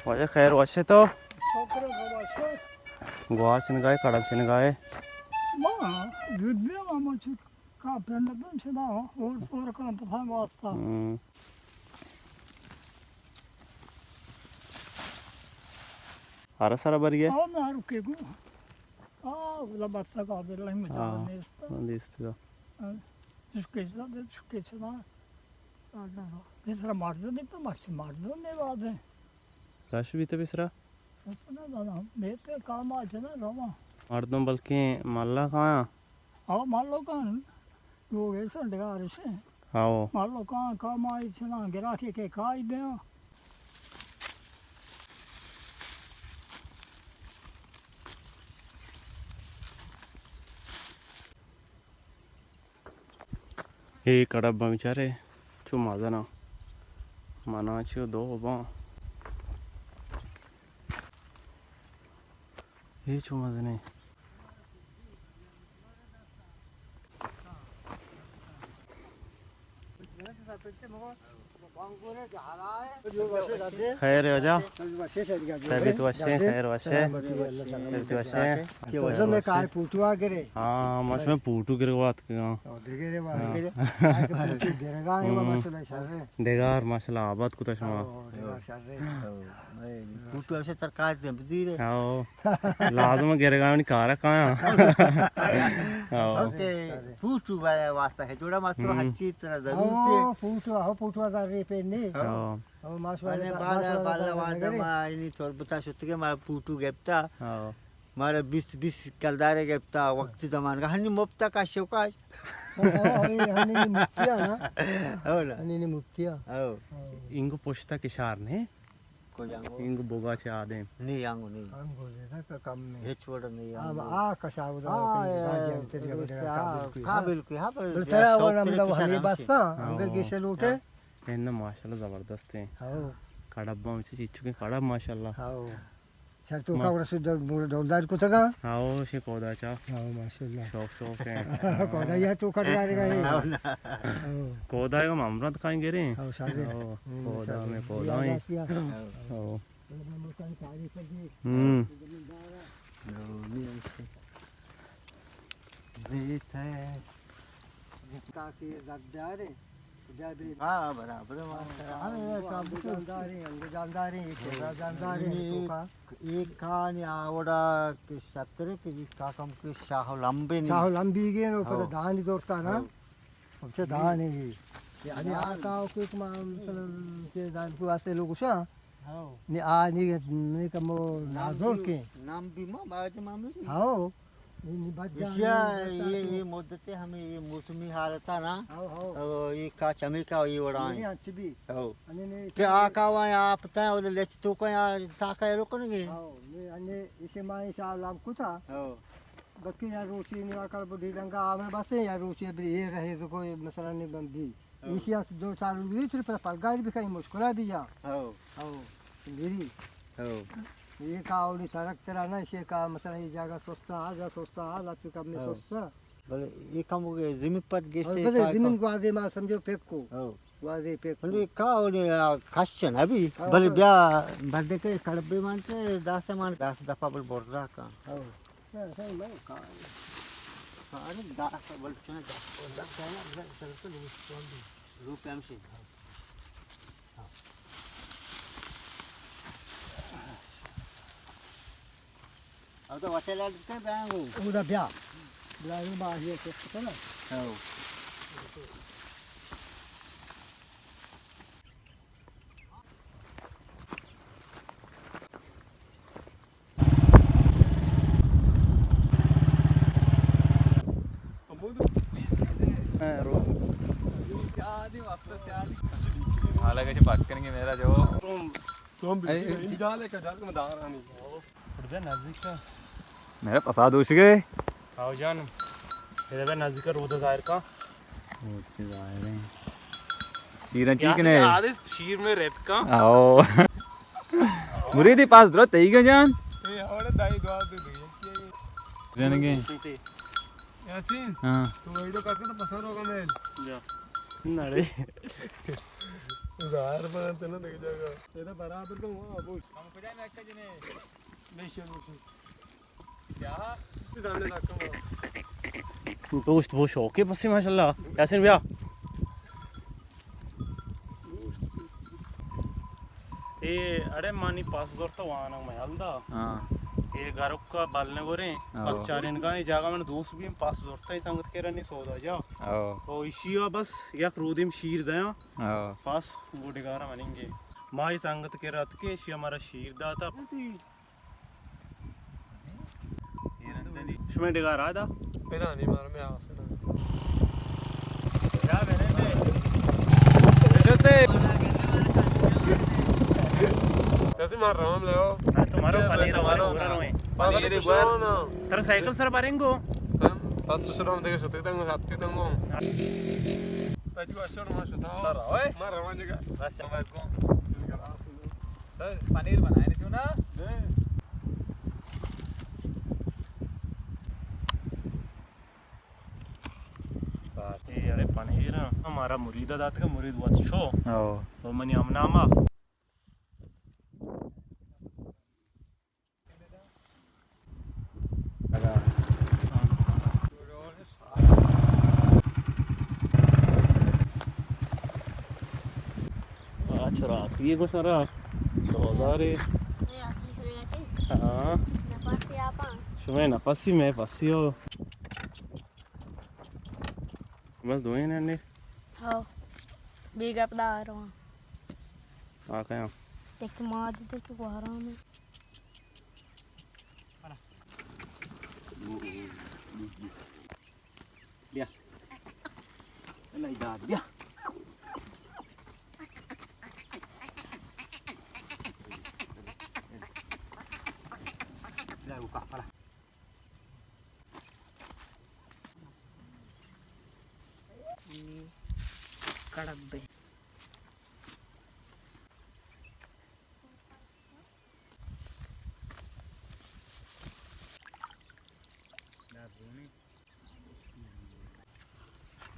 واجہ خیر وش ئے تو؟ شکر ئے، وش ئے۔ گوار چنگائے، کڑب چنگائے؟ ما زدے ما مچ کا پنڈ دن چدا اور سور کن پتہ واسطہ۔ ہم۔ ہر سر بریے؟ او نہ رکے گو۔ آ، لبت کا دل نہیں مجا ہاں، نیستا۔ نیست گا۔ ہاں، چشکے چدا، چشکے چدا۔ آ، نہ، نہ۔ یہ سر مردم نہیں تو مرچی مردم نہیں بات ہے۔ رش بیتہ پیسرا؟ رش نہ زاناں، بیتہ کام ءَ چہ نہ رواں۔ مردم بلکیں مھلہ کایاں؟ ہاں، مھلہ کایاں۔ لوگ ایسا ڈگار سے۔ ہاؤ۔ مھلہ کایاں، کام ءَ چہ نہ گراکے کہ کائی دیاں۔ اے کڑب باں بیچارے، چو مزناں۔ منا چو دو باں۔ اے چو مزنے۔ خیر ئے واجہ؟ خیر بیت وش ئے، خیر وش ئے۔ سلامتی، اللہ تعالیٰ۔ خیر بیت وش ئے۔ تو میں کائے پوٹو آ گرے؟ ہاں، ما شمے پوٹو گرگ وات کگاں۔ او، دگرے وا۔ ہاں۔ آ کہ پوٹو گرگا ہے، وا ہم۔ ماشاءاللہ شر ئے۔ ڈگار ماشاءاللہ آباد کتا شما۔ او، ڈگار شر ئے۔ او، میں پوٹو ایسے ترکار دے بدیرے۔ او۔ لازم گرگانی کارا کایاں۔ او۔ اوکے، پوٹو واسطہ ہے، جوڑا ما تو ہم۔ ہر چیز طرح ضرورت ہے۔ او، پوٹو، ہو پوٹو دار رے پہ نے۔ او۔ او، ماشاءاللہ، انے بعد، ماشاءاللہ، بعد، تعالیٰ بعد نگرے۔ ما اینی تربتا شتگے ما پوٹو گپتا۔ او۔ مارا بیست، بیست کلدارے گپتا، وقتی زمانگا ہنی مفتا کاش و کاش۔ او، او، اے ہنی نی مفتیا نا؟ او نا۔ ہنی نی مفتیا۔ او۔ او۔ اینگو پشتا کشار نے؟ کجا گو؟ اینگو بوگا چہ آدم۔ نی آنگو نی۔ آنگو نی، نا، کم نی۔ ہچ وڑ نی آ، آنگو۔ آ کشا ودا آ، کئی راجی ہم تری بڑے قابل کوئی۔ قابل کوئی، ہاں، پر بل ترا ورنہ ہمدا ہمیں بسا، ہاں۔ ہمیں گیشے لوٹے۔ ہاں۔ اے نہ ماشاءاللہ زبردست ہیں۔ ہاؤ۔ کڑب باں چہ چیچو کے کڑب ماشاءاللہ۔ ہاؤ۔ سر تو ما- کا وڑا سو ڈول-، ڈولدار کتگا؟ ہاؤ، شے کودا چا۔ ہاؤ، ماشاءاللہ۔ شوق، شوق ہے۔ کودا یا تو کٹ دارے گا یہ۔ ہاؤ۔ کودا ہے ہم امرت کائیں گرے۔ ہاؤ، شاگرد۔ ہاؤ، ہم، کودا شاگرد۔ میں کودا یہ ہیں۔ آگا کیا؟ ہاؤ۔ ہم۔ تاکہ زردارے۔ ہاں، برابر ہے، ہاں، ہمیں یہ انگو، کام انگو جانداریں، انگو جانداریں، یہ کیسا جانداریں، یہ تو کا؟ ایک کانی آوڑا کہ شترے کہ یہ کاکم کہ شاہ لمبے نہیں۔ شاہ لمبی گے نو، ہاں۔ پتہ دانی دورتا نا۔ ہاں۔ ہم سے دانی گی۔ یعنی آ کاو کہ ما مثلاً کہ دان کو واسطے لوگ شاہ۔ ہاؤ۔ نی آ نی، نی کمو نازور کے۔ نام بھی ما، بعد ما میں۔ ہاؤ۔ نی، نی بد جان، ایشیا نی بد یہ، جان۔ یہ مدت ہمیں یہ موسمی حالت ہے نا۔ How, how. او، یہ کا چمی کا یہ وڑا نی ہیں۔ اچ بھی۔ ہاؤ۔ انی نی کہ آ کا وا آپ تا، وہ لچ تو کا یا تا کا رو کن گے۔ ہاؤ، نی، انی اسے ما انشاءاللہ ہم کتا۔ ہاؤ۔ بکی یا روچی نی آ کڑ بڈی رنگا آمن بس یا روچی بری یہ رہے تو کوئی مسئلہ نہیں بن بھی۔ ہاں۔ ایشی ءَ دو چار روچ بھی تر پہ پلگاری بھی کئی مشکلہ بھی یا۔ ہاں۔ ہاں۔ میری۔ ہاں۔ یہ کا اولی ترک ترا نہ، ایشی کا مثلاً یہ جگہ سستا، آ جا سستا، آ لا پک اپ میں ہاں۔ سستا۔ بلے یہ کم ہو گئے، زمین پت گیشتے بلے کا زمین کم۔ گوازے ما سمجھو پک کو۔ ہاں۔ گوازے پک کو۔ بلے کا اولی، آ، کشن ابھی، ہاں، بلے ہاں۔ بیا بڑے کے کڑبے مانتے، داستے مان، داس دفعہ بل بردا کا۔ ہاں۔ او تو وتے لڈ کے بانگو۔ او دا بیا۔ بیا، ما یہ چیک کرنا۔ ہاں۔ حالانکہ پک کنگے میرا جو۔ میرا پسا دوشگے۔ آؤ جان، ادھر نزدیک رودا ظاہر کا۔ رودا ظاہر ہے۔ شیرن چی کنے؟ شیر میں ریت کا۔ آؤ۔ مریدی پاس درو تئی گا جان۔ اے ہمارے دائی دعا دے دے۔ جنگے۔ یاسین۔ ہاں۔ تو ویڈیو کٹ کر تو پسند ہوگا میں۔ جا۔ نڑے۔ ظاہر بنت نا دیکھ جاگا۔ ادا برابر تو ہوا، بوش۔ ہم کجا میں اچھا جنے۔ بیشو، بیشو۔ کیا؟ سامنے تک ہوا۔ دوست وہ شوق ہے پسی ماشاءاللہ۔ یاسین بیا۔ اے اڑے مانی پاس زورتا وانگ میال دا۔ ہاں۔ اے گروکا بلنے گوریں۔ ہاں۔ پس چارینگا اے جاگہ من دوست بی پاس زورتا اے سنگت کے رنی سودا جا۔ ہاں۔ او ایشی وا بس یک رودیم شیر دیاں۔ ہاں۔ پس گو ڈگارا مننگے۔ ما اے سنگت کے رات کے ایشی ہمارا شیر داتا۔ شمئے ڈگار آ دا؟ پدا نی مار میں آسے نا۔ جا بنے دے۔ جتے۔ جتے مار روان لے آؤ۔ ہاں، تمہارا پنیر، ہمارا پورا روئیں۔ پنیر تو شروع نا۔ تر سائیکل سر باریں گو۔ ہاں، پس تو شروع دے شتے تنگو، ہاتھ کے تنگو۔ تجو اشر ما شتا۔ سر اوئے۔ مار روان جگہ۔ بس سمجھ کو۔ پنیر بنائے نا چونا۔ اے اڑے پنیر ہمارا مرید دات کا، مرید وت شو۔ او۔ تو منی ہم ناما۔ آ چرا اسی گوشارا سوزارے۔ ہاں۔ شمئے نفسی مئے پسی ہو۔ بس دوئیں نے۔ ہاں۔ بیگا پدا آ رہا۔ آ کیا؟ ایک ماج دے کے گوارا میں۔ بیا۔ اللہ داد بیا۔ بیا وہ کا پڑا۔ کڑک دے۔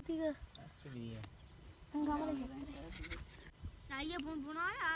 دیگہ۔ آئیے بن بنایا۔